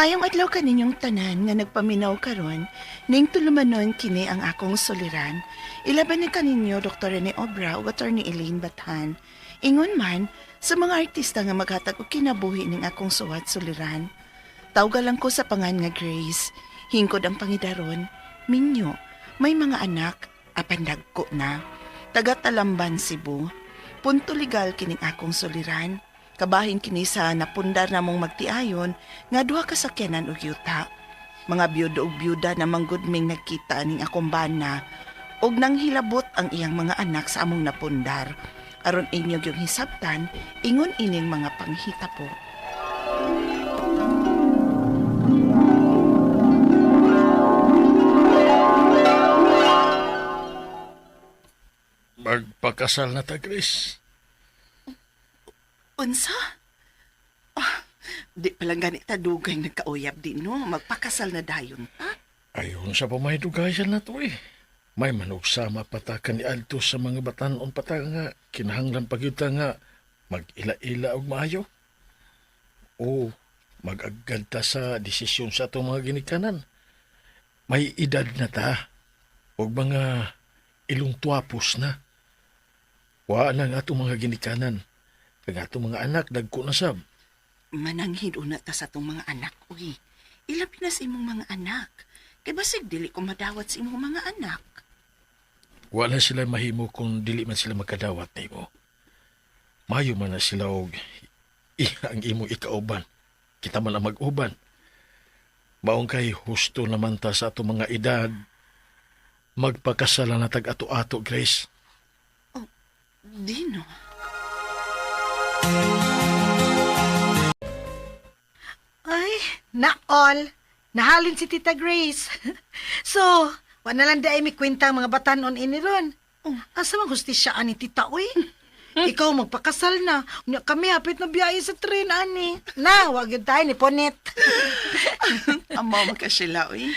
Mayong adlaw kaninyong tanan nga nagpaminaw karon, ning tulumanon kini ang akong suliran. Ilaban ni kaninyo Dr. Rene Obra ug Attorney Elaine Bathan. Ingon man sa mga artista nga maghatag og kinabuhi ning akong suwat suliran. Tawga lang ko sa pangan nga Grace. Hingkod ang pangidaron, minyo, may mga anak, apan dagko na. Taga Talamban, Cebu. Punto legal kining akong suliran. Kabahin kini sa napundar namong magtiayon nga duha ka sakyanan og yuta. Mga biyudo og biyuda na manggudming nagkita ning akong bana og nanghilabot ang iyang mga anak sa among napundar. Aron inyo yung hisabtan, ingon ining mga panghita po. Magpakasal na ta, Grace. Unsa? Ah, di palang ganit ta dugay nagkauyab di no. Magpakasal na dayon ta. Ayon sa pamaydugayan na to eh. May manugsama pa ta kaniadto sa mga batanon pa ta nga kinahanglan pa gyud ta nga mag-ila-ila og maayo. O mag-agad ta sa desisyon sa atong mga ginikanan. May edad na ta og mga ilong tuwapos na. Wa na ang atong mga ginikanan. Kag atong mga anak dagko na sab. Mananghid una ta sa atong mga anak, uy. Ilabi na sa imong mga anak. Kay basig dili ko madawat sa imong mga anak. Wala sila mahimo kung dili man sila magkadawat nimo. Mayo man na sila og ang imong ikauban. Kita man ang mag-uban. Maong kay husto naman ta sa atong mga edad. Magpakasala na tag ato-ato, Grace. Dino. Ay, na all. Nahalin si Tita Grace. So, wala lang daay mi kwenta ang mga batanon ini ron. Oh. Asa man hustisya ani Tita, uy? Ikaw magpakasal na. Unya kami hapit na biyahe sa train ani. Na, wag yun tayo ni Ponet. Amaw man ka sila, uy.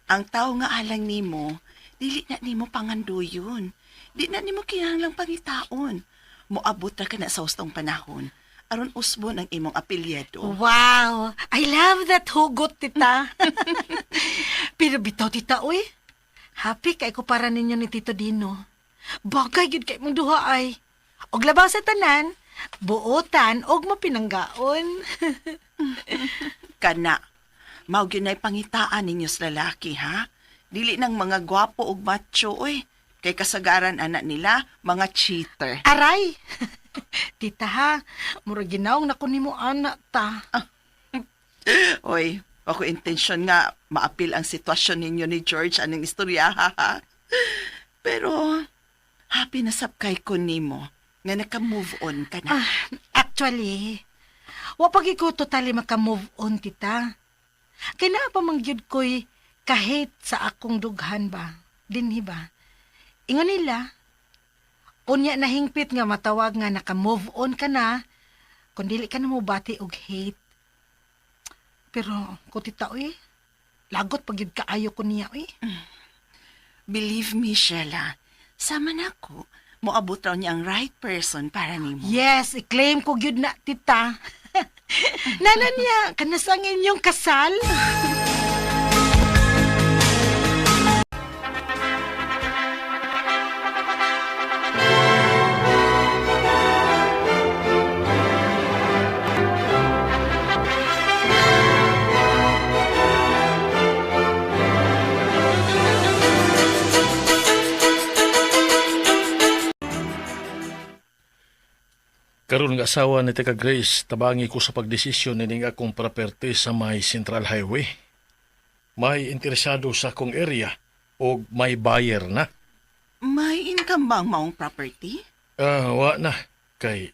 Ang tao nga alang nimo, dili na nimo pangandoyon. Di na nimo kinahanglang pangitaon. Moabot ra ka na sa hustong panahon. Aron usbon ang imong apelyido. Wow! I love that hugot, Tita. Pero bitaw, Tita, uy. Happy kay ko para ninyo ni Tito Dino. Bagay gyud kay mong duha ay. Og labaw sa tanan, buotan og mapinanggaon. Kana, mao gyud na'y pangitaan ninyo sa lalaki, ha? Dili nang mga gwapo ug macho, uy. Kay kasagaran anak nila, mga cheater. Aray! Tita ha, murag ginaong na ko nimo ana ta. Oy, ako intensyon nga maapil ang sitwasyon ninyo ni George aning istorya, ha, ha? Pero happy na sab kay ko nimo nga naka-move on ka na. Ah, actually, wa pag ko totally maka-move on, Tita. Kay naa pa man gyud ko'y kahit sa akong dughan ba, dinhi ba. Ingon nila, unya nahingpit nga matawag nga naka-move on ka na, kung dili ka na mo bati og hate. Pero, ko Tita, uy, lagot pag gyud kaayo ko niya, uy. Believe me, Sheila, sama na ko, moabot raw niya ang right person para nimo. Yes, i-claim ko gyud na, Tita. Nana niya, kanasang inyong kasal? Karon nga asawa ni Teka Grace, tabangi ko sa pagdesisyon nining akong property sa may Central Highway. May interesado sa akong area o may buyer na. May income ba ang maong property? Ah, wa na. Kay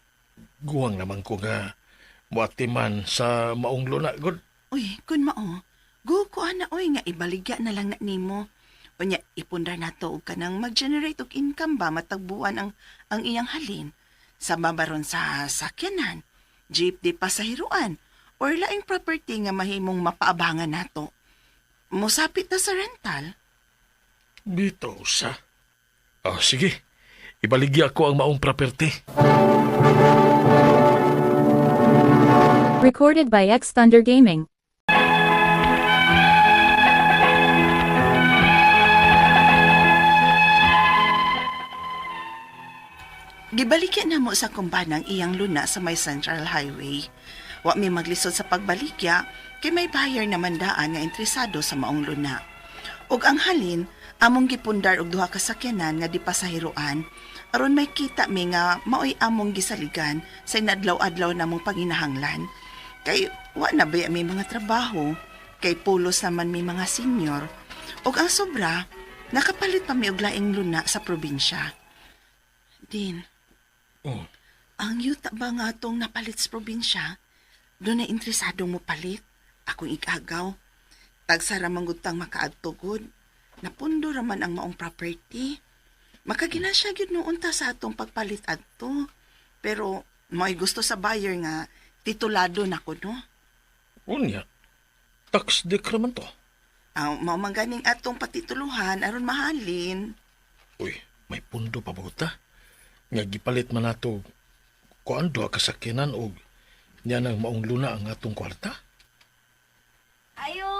guwang naman ko nga muatiman sa maong luna gud. Uy, kun mao, go ko ana oy nga ibaligya na lang na nimo. Unya ipundar nato og kanang mag-generate og income ba matagbuan ang iyang halin. Sa babaron sa sakyanan, jeep di pasahiruan, or laing property nga mahimong mapaabangan nato. Mosapit na sa rental. Bitaw sa. Ah, sige. Ibaligya ko ang maong property. Recorded by X Thunder Gaming. Gibalikya na mo sa kumbanang iyang luna sa may Central Highway. Wa mi maglisod sa pagbalikya kay may buyer naman daan nga interesado sa maong luna. Ug ang halin, among gipundar og duha ka sakyanan nga di pasahiroan aron may kita mi nga maoy among gisaligan sa inadlaw-adlaw namong panginahanglan. Kay wa na ba may mga trabaho, kay pulos naman may mga senior. Ug ang sobra, nakapalit pa mi og laing luna sa probinsya. Din, Oh, ang yuta ba nga atong napalit sa probinsya? Doon na interesadong mo palit. Akong igagaw. Tagsara manggutang makaadtugod. Napundo raman ang maong property. Makaginansya gyud noon ta sa atong pagpalit adto. Pero may gusto sa buyer nga titulado na ko no. Unya, tax dec raman to. Ang mao man ganing atong patituluhan aron mahalin. Uy, may pundo pa ba ta? Nga gipalit man nato kuan duha ka sakyanan og niya nang maong luna ang atong kwarta. Ayo!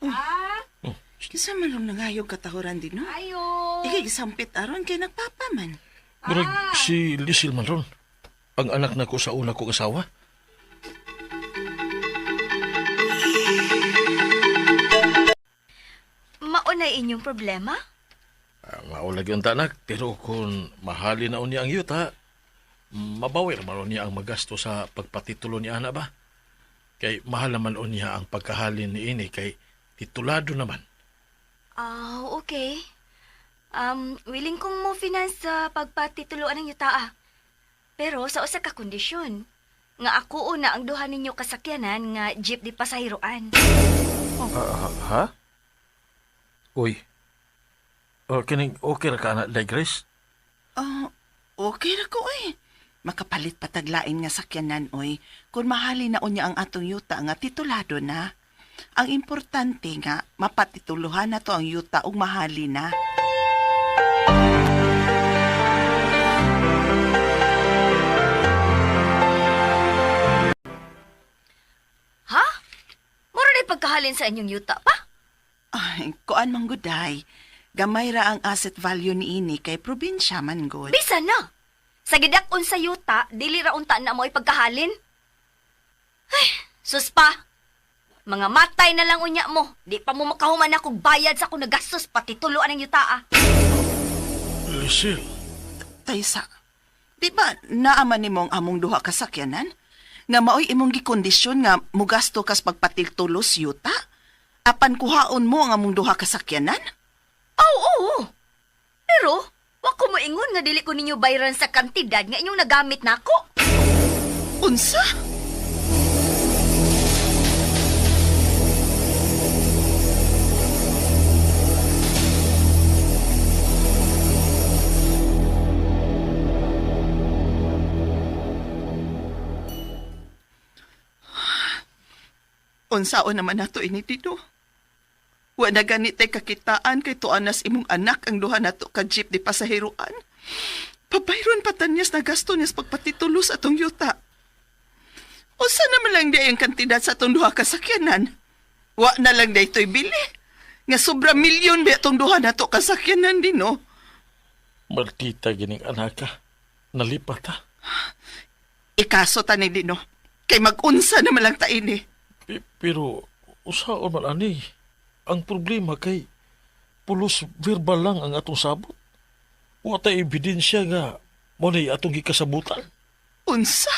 Ah! Oh, Kinsa man lang nangayog katahuran din no? Ayo! Ikay gisampit aron kay nagpapa man. murag si Lisil man ron. Ang anak nako sa una kong asawa. Maunay inyong problema? Ah, mao lagi ang tanak, pero kung mahali na unya ang yuta, mabawi ra man unya ang magasto sa pagpatitulo ni ana ba? Kay mahal naman unya ang pagkahalin ni ini kay titulado naman. Ah, okay. Willing kong mo finance sa pagpatituluan ng yuta. Pero sa usa ka kondisyon, nga ako una ang duha ninyo kasakyanan nga jeep di pasahiroan. Ha? Uy. Oh, kining okay ra ka na, Day Grace? Oh, okay ra ko eh. Makapalit pataglain nga sakyanan oy kung mahali na unya ang atong yuta nga titulado na. Ang importante nga mapatituluhan na to ang yuta ug mahali na. Ha? Mura na pagkahalin sa inyong yuta pa? Ay, kuan man guday. Gamay ra ang asset value niini kay probinsya man gud. Bisa na. Sa gidak-on sa yuta, dili ra unta na mo pagkahalin. Ay, sus pa. Mga matay na lang unya mo. Di pa mo makahuman akong bayad sa akong nagastos pati tuluan ng yuta ah. Lisil. Taysa. Di ba naaman nimo ang among duha ka sakyanan? Nga maoy imong gikondisyon nga mugasto kas pagpatiltulos yuta? Apan kuhaon mo ang among duha ka sakyanan? Oo, oo. Pero, wa ko moingon nga dili ko ninyo bayran sa kantidad nga inyong nagamit nako. Unsa? Unsaon naman nato ini dito? Wa na gani tay kakitaan kay tuanas imong anak ang duha nato ka jeep di pasaheroan. Pabayron pa tanyas na gasto niyas pagpatitulo sa atong yuta. Usa naman lang di ang kantidad sa atong duha ka sakyanan. Wa na lang di ito'y bili. Nga sobra milyon di atong duha nato kasakyanan din, no? Maldita gining anaka. Nalipat ha. Ikaso tani din, no? Kay mag-unsa naman lang ta ini. Pero usaon man ani. Ang problema kay pulos verbal lang ang atong sabot. Wa tay ebidensya nga mo na atong gikasabutan. Unsa?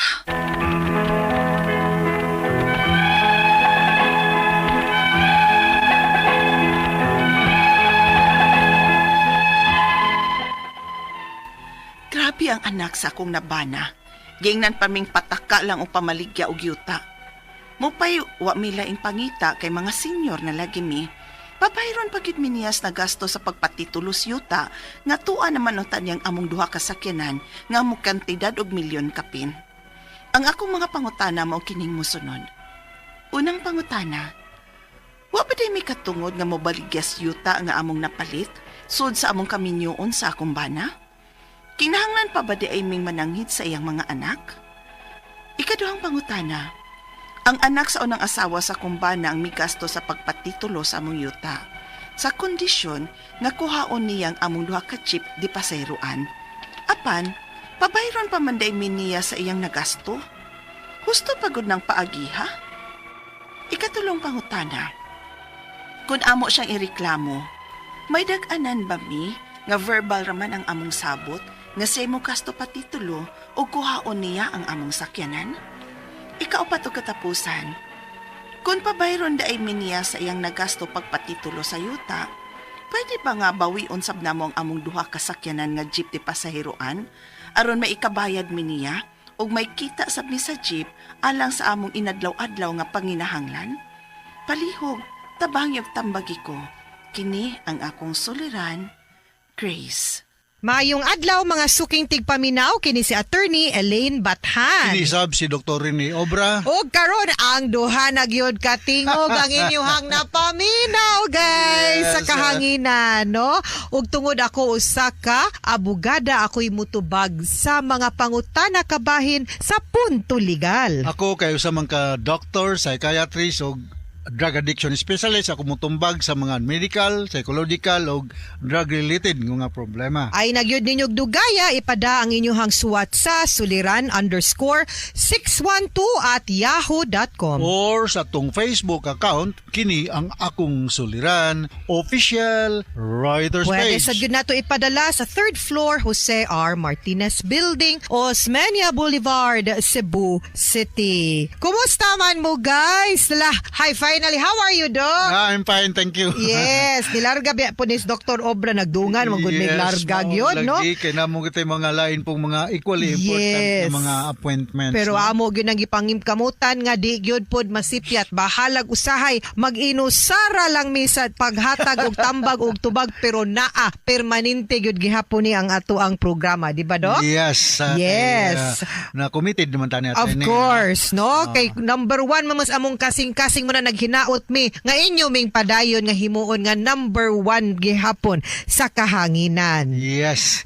Grabe ang anak sa akong nabana. Gingnan pa ming pataka lang o pamaligya og yuta. Mupay wa mi laing pangita kay mga senior na lagi mi. Pabayron pa gyud mi niyas na gasto sa pagpatitulos yuta nga tuwa naman ang tanyang among duha ka sakyanan nga mo kantidad og milyon kapin. Ang akong mga pangutana mao kining mosunod. Unang pangutana, wa ba day may katungod nga mobaligyas yuta nga among napalit sud sa among kaminyoon sa akong bana? Kinahanglan pa ba di ay ming mananghid sa iyang mga anak? Ikaduhang pangutana, ang anak sa unang asawa sa kumbana ang migasto sa pagpatitulo sa among yuta. Sa kondisyon nga kuhaon niyang among duha ka chip di pasayroan. Apan, Pabayron pa man day mi niya sa iyang nagasto? Husto pagod ng paagiha? Ikatulong pangutana. Kung amo siyang ireklamo, may dag-anan ba mi nga verbal raman ang among sabot nga siya mo kasto patitulo o kuhaon niya ang among sakyanan? Ikaupat og katapusan. Kung pabayron daay mi niya sa iyang nagasto pagpatitulo sa yuta, pwede ba nga bawion sab namo ang among duha ka sakyanan nga jeep di pasaheroan aron maikabayad mi niya ug may kita sab mi sa jeep alang sa among inadlaw-adlaw nga panginahanglan? Palihog, tabang og tambagi ko. Kini ang akong suliran, Grace. Maayong adlaw, mga suking tigpaminaw, kini si Attorney Elaine Bathan. Kini sab si Dr. Rene Obra. Og karon ang duha na gyud katingog ang inyuhang napaminaw, guys, sa kahanginan, no? Ug tungod ako usa ka abogada, ako'y mutubag sa mga pangutana kabahin sa punto legal. Ako kay usa man ka doctor, psychiatrist ug drug addiction specialist. Ako mutumbag sa mga medical, psychological ug drug related nga mga problema. Ay nagyud ninyog dugaya, ipada ang inyuhang suwat sa suliran_612@yahoo.com. Or sa atong Facebook account, kini ang Akong Suliran Official Writers Pwede Page. sa gyud nato ipadala sa third floor, Jose R. Martinez Building, Osmeña Boulevard, Cebu City. Kumusta man mo, guys? La, hi, finally, how are you, Doc? Ah, I'm fine, thank you. Yes, nilarga biya po ni Dr. Obra, nagdungan, man gud may larga mao gyud, no? lagi, kay namo kita mga lain pong mga equally important na mga appointments. Pero no? amo gyud ang gipangimkamutan nga di gyud pod masipyat, bahalag usahay mag-inusara lang mi sa paghatag og tambag og tubag, pero naa permanente gyud gihapon ni ang ato ang programa, di ba, Dok? Yes. Kay, na committed naman tani Of attorney. course, no? Kay number one mamas among kasing-kasing mo na naghinaot mi nga inyo ming padayon nga himuon nga number one gihapon sa kahanginan.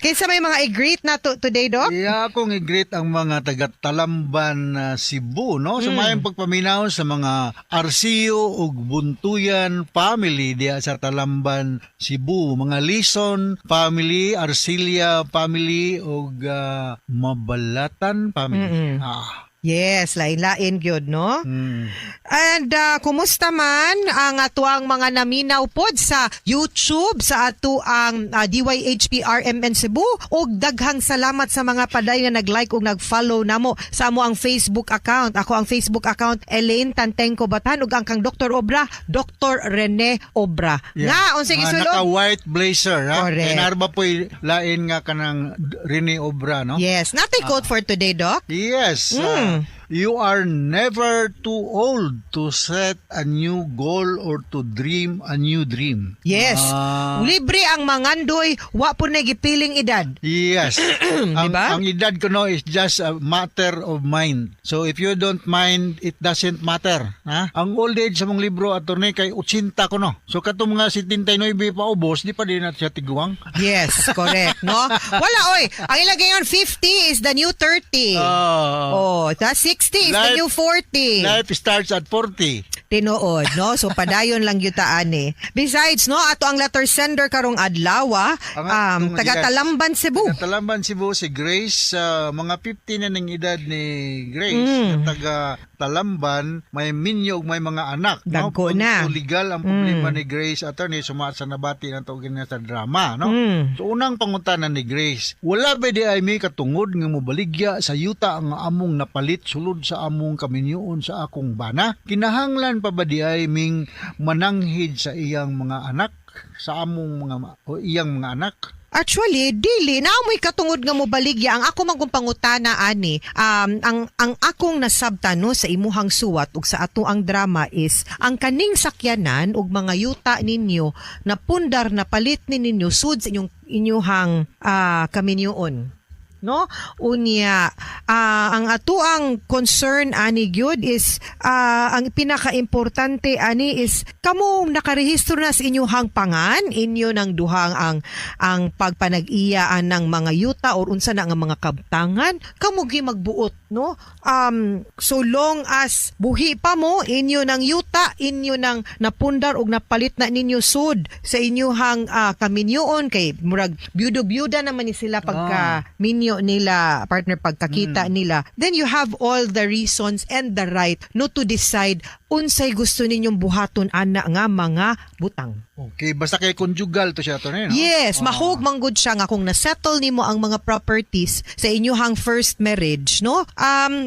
Kinsa may mga i-greet na to today, Dok? Yeah, akong i-greet ang mga taga Talamban, Cebu, no? Sa maayong pagpaminaw sa mga Arceo ug Buntuyan family diha sa Talamban, Cebu, mga Lison family, Arcilia family ug Mabalatan family. Yes, lain-lain gyud, no? And kumusta man ang atuang mga naminaw pod sa YouTube sa ato ang DYHPRMN Cebu, ug daghang salamat sa mga paday nga nag-like ug nag-follow namo sa amo ang Facebook account. Ako ang Facebook account Elaine Tantenko Batan ug ang kang Dr. Obra, Dr. Rene Obra. Nga unsay Mga gisulod? naka-white blazer, ha? Correct. Kay narba po'y lain nga kanang Rene Obra, no? Yes, natay quote for today, Doc. Yes. You are never too old to set a new goal or to dream a new dream. Yes. Libre ang mangandoy, wa po na gipiling edad. Yes. Diba? Ang edad ko, no, is just a matter of mind. So if you don't mind, it doesn't matter. Ha? Ang old age sa mong libro, attorney, kay 80 ko, no. So katong mga 79 pa ubos, di pa din na siya tiguang. Yes, correct, no? Wala oy. Ang ilagay ngayon, 50 is the new 30. Oh, that's 60 is the new 40. Life starts at 40. Tinuod, no? So padayon lang yutaan eh. Besides, no, ato ang letter sender karong adlaw, Ang taga Talamban, Cebu. Taga Talamban, Cebu, si Grace, mga 50 na ng edad ni Grace, taga Talamban, may minyo ug may mga anak. No? Dagko na. Punto legal ang problema ni Grace, attorney, suma sa nabati na to na sa drama, no? So unang pangutana ni Grace, wala ba di ay may katungod nga mobaligya sa yuta ang among napalit sulod sa among kaminyoon sa akong bana? Kinahanglan pa ba di ay ming mananghid sa iyang mga anak, sa among mga o iyang mga anak? Actually, dili na mo'y katungod nga mobaligya. Ang ako man kung pangutana ani, ang akong nasabtan, no, sa imuhang suwat ug sa ato ang drama is ang kaning sakyanan ug mga yuta ninyo na pundar na palit ni ninyo sud sa inyong inyuhang kaminyoon, no? Unya, ang atuang concern ani gyud is ang pinakaimportante ani is kamo nakarehistro na sa inyuhang pangan, inyo ng duhang ang pagpanag-iya ng mga yuta or unsa na nga mga kabtangan, kamo gyud magbuot, no? So long as buhi pa mo, inyo ng yuta, inyo ng napundar og napalit na ninyo sud sa inyuhang kaminyoon, kay murag byudo-byuda naman ni sila pagka minyo, pagkaminyo nila, partner, pagkakita nila, then you have all the reasons and the right no to decide unsay gusto ninyong buhaton ana nga mga butang. Okay, basta kay conjugal to siya, attorney, no? Yes, mahog manggod siya nga kung nasettle nimo ang mga properties sa inyuhang first marriage, no?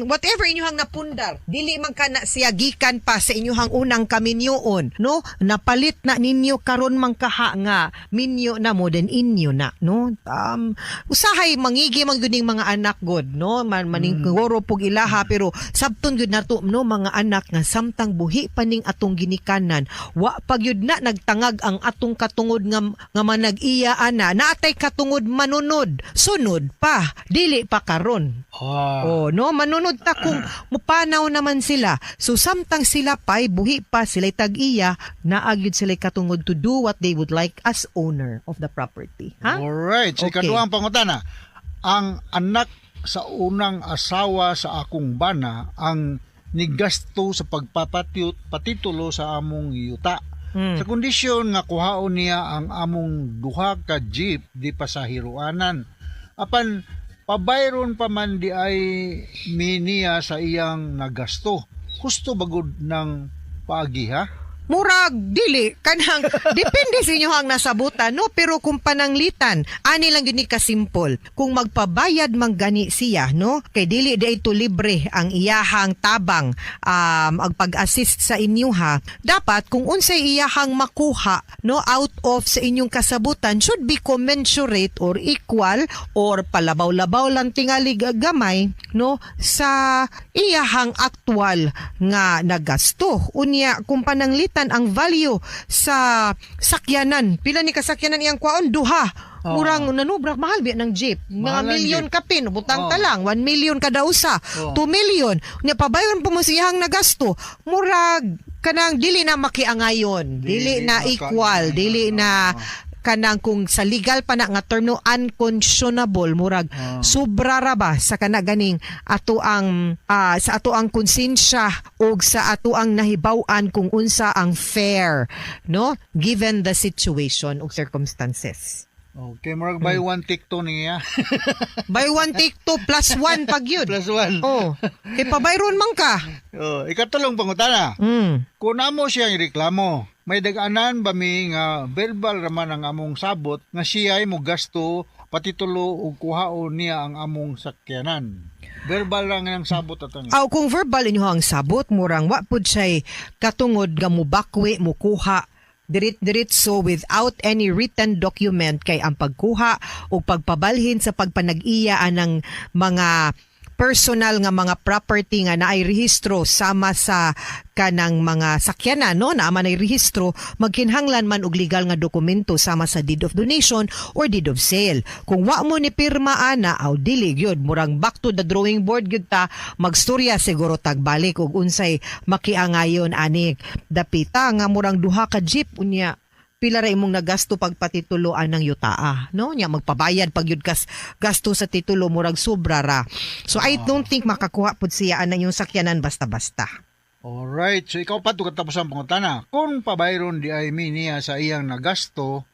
Whatever inyuhang napundar, dili man kana siya gikan pa sa inyuhang unang kaminyoon, no? Napalit na ninyo karon man kaha nga minyo na mo, then inyo na, no? Usahay mangigi man gyud ning mga anak god, no? Man maning goro pug ilaha, pero sabton gyud nato, no, mga anak, nga samtang buhi pa ning atong ginikanan, wa pa gyud na nagtangag ang atong katungod nga manag-iya ana, naatay katungod manunod sunod pa, dili pa karon. Oh, no, manunod ta kung mupanaw naman sila. So samtang sila pa'y buhi pa, sila'y tag-iya, naa gyud sila'y katungod to do what they would like as owner of the property. Ha? Alright. So, ikaduhang pangutana. Ang anak sa unang asawa sa akong bana ang nigasto sa pagpapatiyot patitulo sa among yuta. Sa kondisyon nga kuhaon niya ang among duha ka jeep di pa sa hiruanan. Apan pabayron pa man di ay mi niya sa iyang nagasto. Husto bagod ng paagi, ha? Murag dili, kanang depende sa inyo ang nasabutan, no? Pero kung pananglitan ani lang yun ni kasimple, kung magpabayad man gani siya, no, kay dili di ito libre ang iyahang tabang, ang pag-assist sa inyo ha, dapat kung unsay iyahang makuha, no, out of sa inyong kasabutan should be commensurate or equal or palabaw-labaw lang tingali gamay, no, sa iyahang aktual nga nagasto. Unya kung pananglitan ang value sa sakyanan, pila ni kasakyanan iyang kwaon? Duha. Murang nanubra mahal biya ng jeep. Mga Mahal ang milyon jeep. kapin, butang ta lang 1 million kada usa, 2 million. Nya pabayon po mo siyang nagasto. Murag kanang dili na makiangayon, dili Dili na equal, makiangayon. dili na kanang kung sa legal pa na nga term, no, unconscionable, murag sobra ra ba sa kana ganing ato ang sa ato ang konsensya og sa ato ang nahibaw-an kung unsa ang fair, no, given the situation ug circumstances. Okay, murag buy one take two niya. Buy one take two plus one pag yun. Plus one. Oh, kay pabayron man ka. Oh, ikatulong pangutana. Kung amo siyang reklamo, may dag-anan ba mi nga verbal raman ang among sabot nga siya ay mo gasto patitulo ug kuhaon niya ang among sakyanan? Verbal lang ang sabot ato niya. Aw, kung verbal inyo ang sabot, murang wa pud siya'y katungod nga mubakwi, mukuha dirit-diritso without any written document, kay ang pagkuha o pagpabalhin sa pagpanag-iya anang mga personal nga mga property nga naay rehistro sama sa kanang mga sakyanan, no, naa man ay rehistro, magkinhanglan man og legal nga dokumento sama sa deed of donation or deed of sale. Kung wa mo ni pirma ana, aw dili gyud, murang back to the drawing board gyud ta, magstorya siguro tagbalik og unsay makiangayon ani dapita nga murang duha ka jeep, unya pila ra imong nagasto pagpatituloan ng yutaa, no? Nya magpabayad pag yun kas gasto sa titulo, murag sobra ra. So I don't think makakuha pud siya ana yung sakyanan basta-basta. Alright, so ikaw pa katapos ang pangutana. Kung pabayron di ay mi niya sa iyang nagasto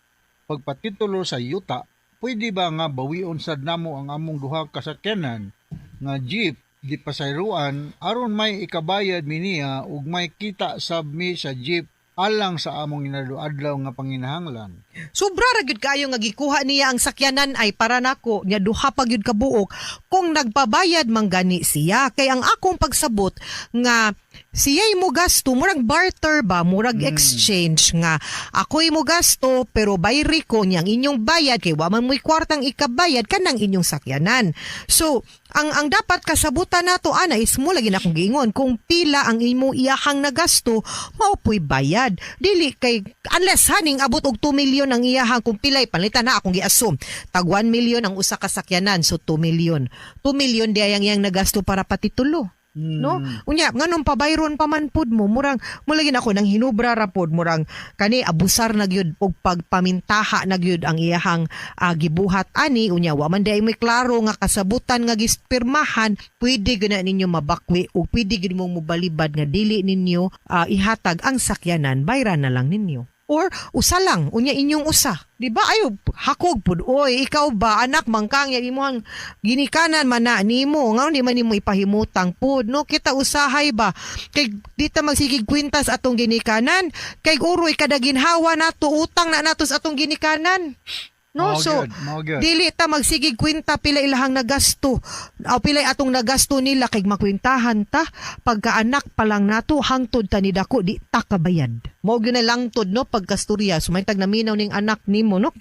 pagpatitulo sa yuta, pwede ba nga bawion sad namo ang among duha ka sakyanan nga jeep di pasayroan aron may ikabayad mi niya ug may kita sab mi sa jeep alang sa among inadlaw nga panginahanglan? Sobra ra gyud kaayo nga gikuha niya ang sakyanan ay para nako nya duha pa gyud ka buok kung nagpabayad man gani siya, kay ang akong pagsabot nga siya'y mo gasto, murag barter ba, murag exchange nga ako'y mo gasto pero bayri ko niyang inyong bayad kay wa man mo'y kwartang ikabayad kanang inyong sakyanan. So ang dapat kasabutan nato ana is mo lagi na akong giingon, kung pila ang imo iyahang nagasto, mao po'y bayad. Dili kay unless haning abot og 2 million ang iyahang, kung pilay palitan na akong gi-assume tag 1 million ang usa ka sakyanan, so 2 million, 2 million di ang iyang nagasto para patitulo, no? Unya nganong pabayron pa man pud mo? Murang mo lagi na ako nang hinubra ra pod, murang kani abusar na gyud og pagpamintaha na gyud ang iyahang gibuhat ani. Unya wa man diay may klaro nga kasabutan nga gispirmahan, pwede gyud na ninyo mabakwi o pwede gyud mong mobalibad nga dili ninyo ihatag ang sakyanan, bayran na lang ninyo. Or usa lang, unya inyong usa. Di ba? Ayo, hakog pud. Oy, ikaw ba anak mangkang ya imong ginikanan man na nimo. Ngano di man nimo ipahimutang pud, no? Kita usahay ba kay di ta magsigig kwintas atong ginikanan kay uroy kada ginhawa nato utang na nato sa atong ginikanan. No, Mao so gyud, mao gyud. dili ta magsigig kwenta pila ilahang nagasto o pila atong nagasto nila kay makwentahan ta pagkaanak pa lang nato hangtod ta ni dako di ta kabayad. Mao gyud na langtod, no, pagkasturya sumaytag naminaw ning anak nimo, no.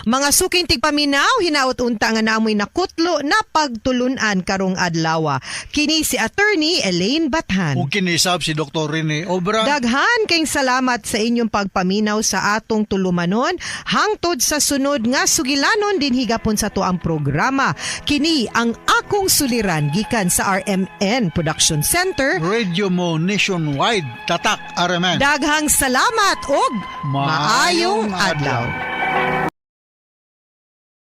Mga suking tigpaminaw, hinaot unta nga naamoy nakutlo na pagtulunan karong adlaw. Kini si Attorney Elaine Bathan. Ug kinisab si Dr. Rene Obra. Daghan kayong salamat sa inyong pagpaminaw sa atong tulumanon hangtod sa sunod nga sugilanon din higapon sa tuang programa. Kini ang akong suliran gikan sa RMN Production Center. Radio mo nationwide. Tatak RMN. Daghang salamat og maayong Maayong adlaw. adlaw.